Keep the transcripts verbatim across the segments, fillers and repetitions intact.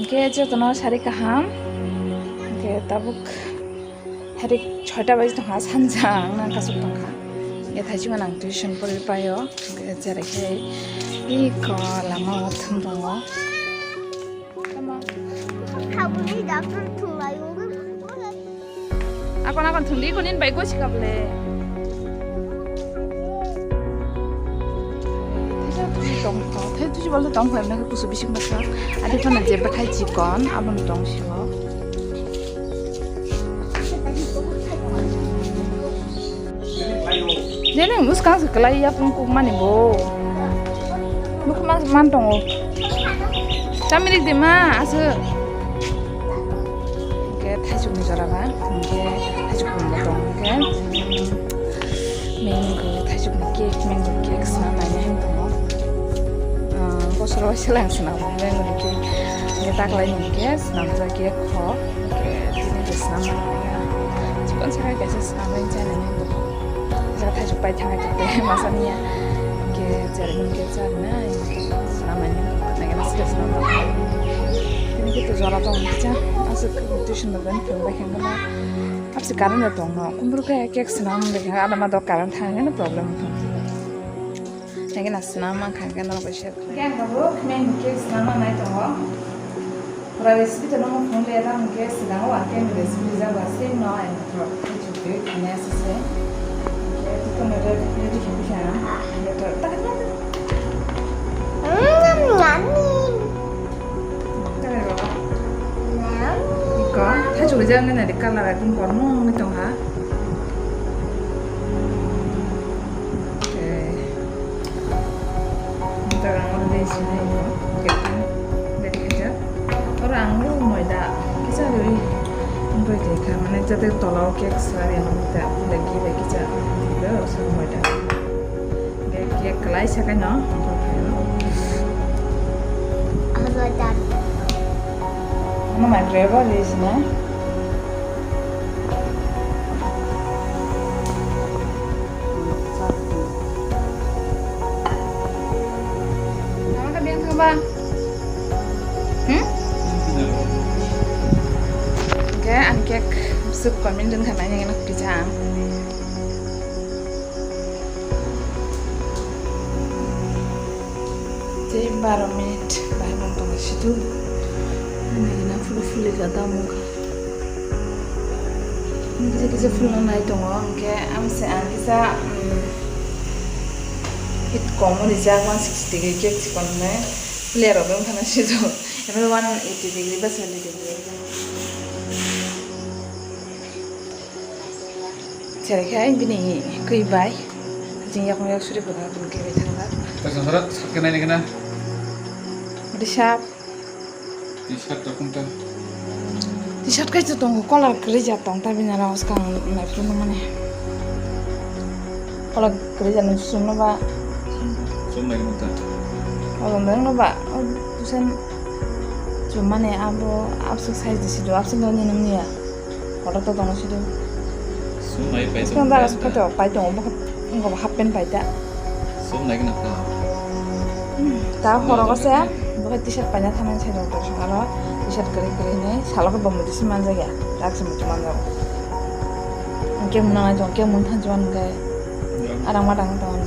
Hwnkhe jotono sari kaham. Hwnkhe tabuk tarik soita baji tongkha, sanja ang nang kasuk tongkha. Hwnkhe thaichukmano ang tuition pori paio. Hwnkhe cherai khe iko lama o thum tongo. Tamo? Sabuni doctor thwnglaio. Akon akon thwngdi, ikon nini bai gosi kable. Thaisa tuji tong, thaisa tuji bole tong khlai mwnai kusu bising bwsa. Adi phano je bwthai chikon, abono tong sio. Jene muskang se kwlai yapung kuk mani bo. Nukma man tongo. Chamirik de ma, aswk. Hwnkhe thaisukni jora ba, hwnkhe thaisuk kwbangma tong hwnkhe, mm, mango, thaisukni cake, mango cake swnam naina hwn tongo. Ah, bosoro waisa lang swnam mango ni cake. Hwnkhe taklaini hwnkhe swnamjak cake kho, hwnkhe tini bo swnam nai ya. Chikon sakai kaisa swnamwi chana hwn tongo. Jathaisuk pai thangwi tongde masa niya. Hwnkhe cherai hwnkhe charina, swnamani, naikhe na side swnam tong. Tini khe to jora tong kisa, aswk tuition rok bai phwrwng bai khe hwnkhe ma. Hapsi current rok tong no. Kumbur khe cake swnam bai khe adama do current thang khe no problem wngkha. Naikhe na swnam mankha hwnkhe norok bai share khlai. Hwnkhe ang tabuk mango cake swnam manai tongo. Pura recipe to nung phone le dam ke sidang o ang ke recipe ja ba same no ang pro ke chu ke kine ase se. Ke to to me ready ready ke bisa. Ke to ta ta. Ngam ngam. Ka thai chu ja ne na de color ai pun kor mo ngi tong ha. Okay. Motor ang oro dei sinai ko, kekha, ready khaijak. Oro ang oro moida kisa riui wngwi tongkha, mane jate tola o cake swrwng ya, mane ta lagi bai kisa riui rw sa moida. Cake, cake kwlai sa kaino. Ano microwave o ri sinai. Lama khe beng thangba? Hmm? Hwnkhe ani cake bwswk comment wngkha nainani kisa ang. Tei baro minute bai mung tongo situ. Ani na fulu fulu ga da mung. Kisa kisa phulno nai tongo, hwnkhe amse ang kisa, mm, heat kom rijak one sixty degree cake chikon hwnwi player rok wng thana sido. Emo one eighty degree ba seventy degree. Cherai khe bini kwi bai jing yakung yak suri phuno bini kwi bai thangla. Tei sonsara sakhe nai nai gana. Risap. T-shirt rok wngkha. T-shirt kaisa tongo, color kwrwi ja tong ta bini aro swkang naiphuru mani. Color kwrwi ja nung sumno ba. Sum nai nung ta. Abo nung no ba, o tusen chum mani abo absuk size disi do, absuk no ni nung niya. Kotor to tongo sido. Sum nai pai. Swkang tongo dara pai swkang ta. To pai tongo, bo wngkha bo half pant pai ta. Sum nai gana ta. Ta horo ko se, bo khe t-shirt paina thangna sai rok to song aro t-shirt kwrwi kwrwi hinwi salo khe bo muitu si manjak ya, tak se muitu manjak. Hwnkhe mwnang ai jong khe mwn thansa hwnkhe arang ma tang tong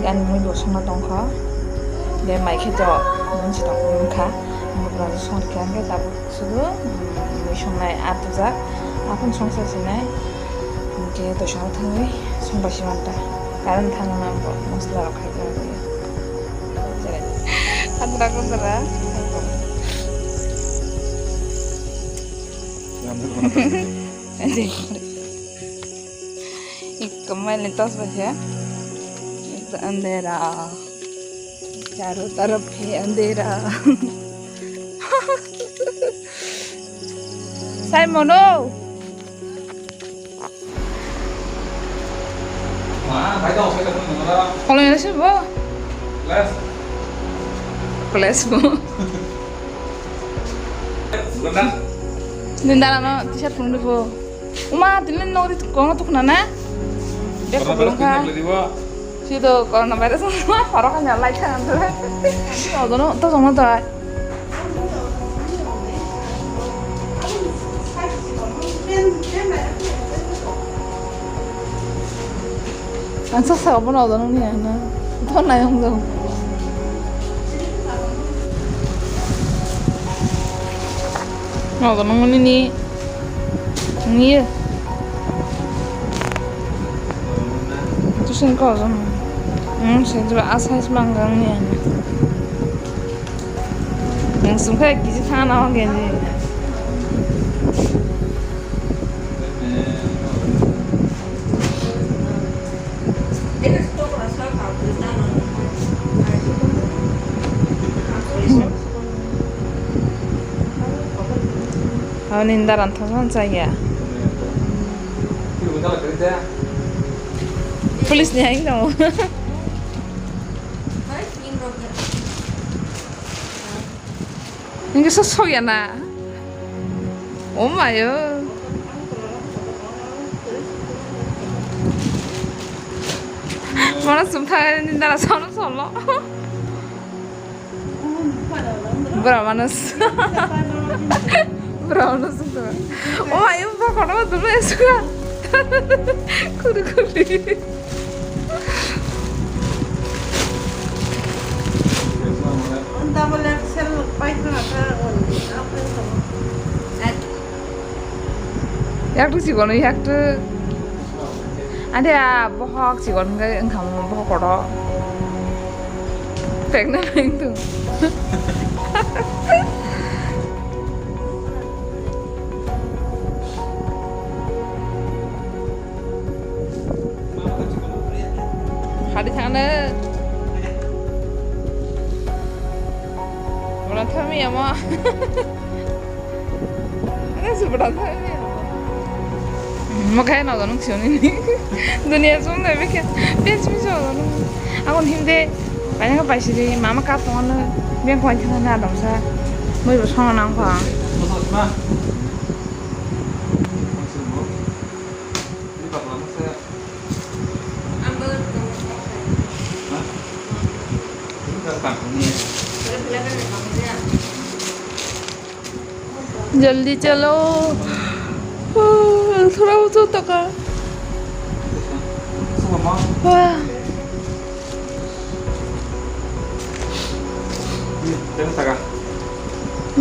ani mui bo songna tong kha. Be mai khe to mwn si tong kha, mui bo song kha hwnkhe tabuk. Sudu, mm, mui songnai atujak, aphano songsa sinai, hwnkhe toisongo thangwi songbai si manta. Current thangna nango, mosla rok khai rw. Cherai. Adra kudra. Iko maile tos bai se. Ito andera. Charo taraf hi andera. Sai mono. Kolong ya sih bo. Kelas bo. Nindala no t-shirt pun bo. Uma, tini nogri kong tu khna na? Bek korona virus kong kha. Kini nagli dibo? Sido corona virus ma, horo kanya lai kha nang dole. Odono to jongno dai. Ang sasa obo no odo nung ni ano. Thon nai hong jong. Odo nung ni ni. Ni. Tu sin ko jong. Hmm, sin jwa asai mang jong ni ano. Ang sung khai kisi thana hong gen ni. Ani daran thosong chaya. Police ni hai no. Hingke so sokya na. Oh my oh. Mana sumtha ni dara sono solo. Bura manus. Bura manus tu. Oh my oh, ba kono tu me suka. Kuri kuri. Double X L paithana kha, on, apa itu? Yak tu chikon, yak tu. Ade a bohok chikon ke engkam bohok kodo. Pregnant nang tu. Hadi thangna. Bora thami ama. Ana subra thami ama. Mokai no ganung sioni ni. Dunia sum na beke. Pes mi so ganung. Akon himde. Kanya ka paisi de mama ka tong na. Beng kwan thangna na dong sa. Moi bo song nang kha. जल्दी चलो। थोड़ा ऊंचा तक। वाह।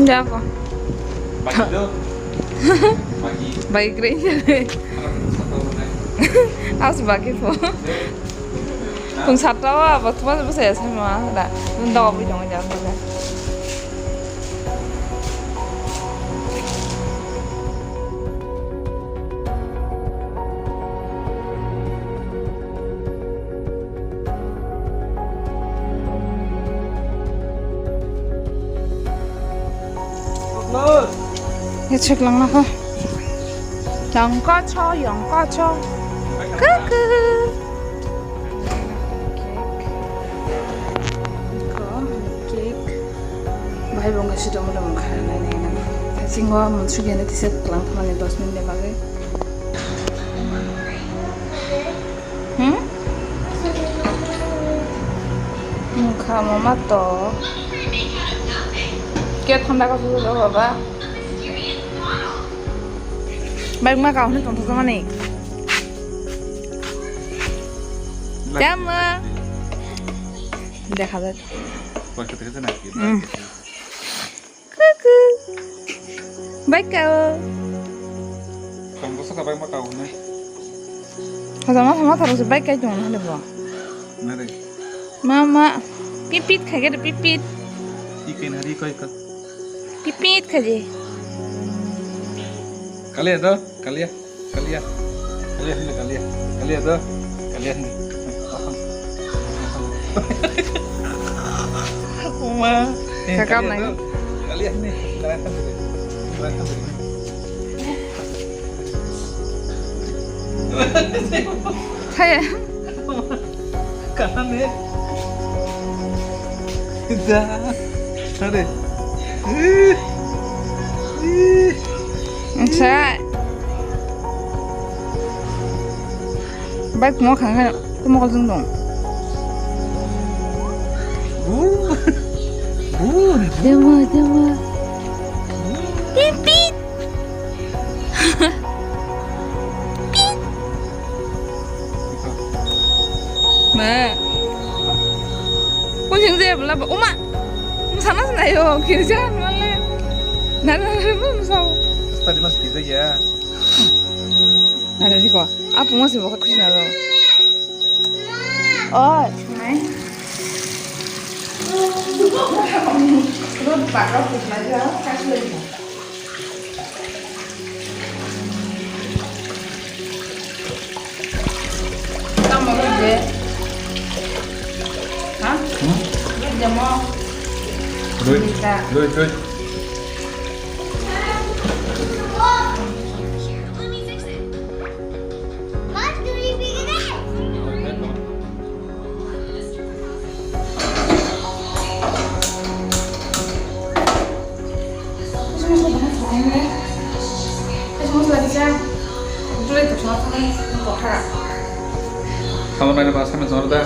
Jago. Bagi green. Aus bagi po. Kung satra wa, ba tuma ba saya sama da. Nda ko bujong ja ko da. Ye chek lang na ko. Yang ka cha, yang ka cha. Kuku. Ko cake. Bahai bo wngkha sitongmani mokha nai nai nai. Thaising o munsuk ya nai tisa kwlang thangmani dos minute ni bagwi. Hmm? Mokha mama to. Khe thanda ka susu do baba. Bike ma kahuni tong thok mani. Tama. Dekha jai. Koi kete kete na ki. Hmm. Kuku. Bike ka o. Tong ko saka bike ma kahuni. Hajama sama tharo se bike kai tong na le bo. Nare. Mama, pipit khai ke pipit. Iken hari koi ka. Pipit khaji. Kalia do, kalia, kalia. Kalia hindi, kalia. Kalia do, kalia hindi. Uma. Kakam nai. Kalia hindi. Kalia hindi. Kalia hindi. Kaya. Kaham ya? Dah. Sorry. Ih. Ih. Sa. Bike mo khang khang, tu mo kal jung dong. Bu. Bu. Dema, dema. Pip, pip. Pip. Uma, musana sinayo, kirja nale. Nare nare musao. Tadi mas kirja ya. Nare riko, apu mas bokha khusi nalo. Oh, mai. Rot bakra khusna ja, kasle. Tamo ruje. Ha? Hmm? Ruje mo. Ruje. Ruje, ruje. Tamo nai ba assignment jor da.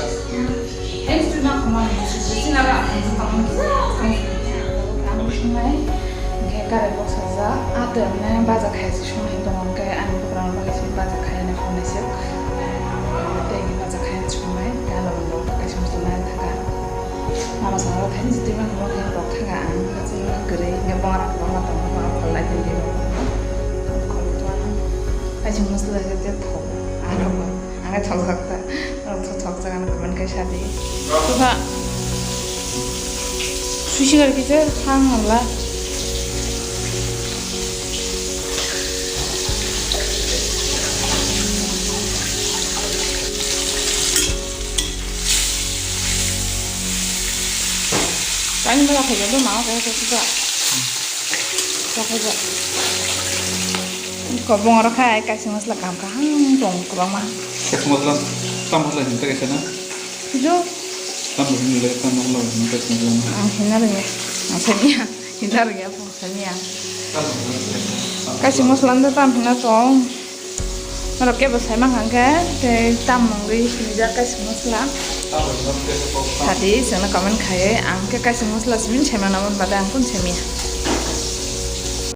Hwnkhe gari box sajak, ah, tei hwnwi baja khai se swngnai tongkhe ani bugrang bagwi se baja khai hwnwi phone naisuk. Tei hwnwi baja khai hwnwi swngnai, tei alo bo kaisa muchung nai thangkha. Mama sana rok thaini jitwi mangkha, mokhe rok thangkha ang, kaisa kwrwi hwnkhe bongrok kwbangma tongo, borok kholnai tei borok kaisa musla khe tei thok, ang rok bo, ang khe thokjak ta. Norok thok thok jaga no comment khe sa di. Tokha. Sushi gar kisa hang la. Kain bala khaja do ma khaja khaja. Khaja. Kobong oro khai kaisa masla kaham kaham tong kwbangma. Kaisa masla, tam masla hinta kaisa na? Kijo. Tam bo hinle, tam masla hinta kaisa na. Ang hinna rwngya. Ang sanya. Hinna rwngya, ang sanya. Tam masla hinta kaisa na. Kaisa masla hinta tam hinna tong. Norok kebo sai mankha hwnkhe, tei tam mungwi sinijak kaisa masla. Tam masla hinta kaisa tong. Sadi, chwngno comment khaiwi, ang khe kaisa masla simi sai mano, aboni bagwi ang kunu sai manya.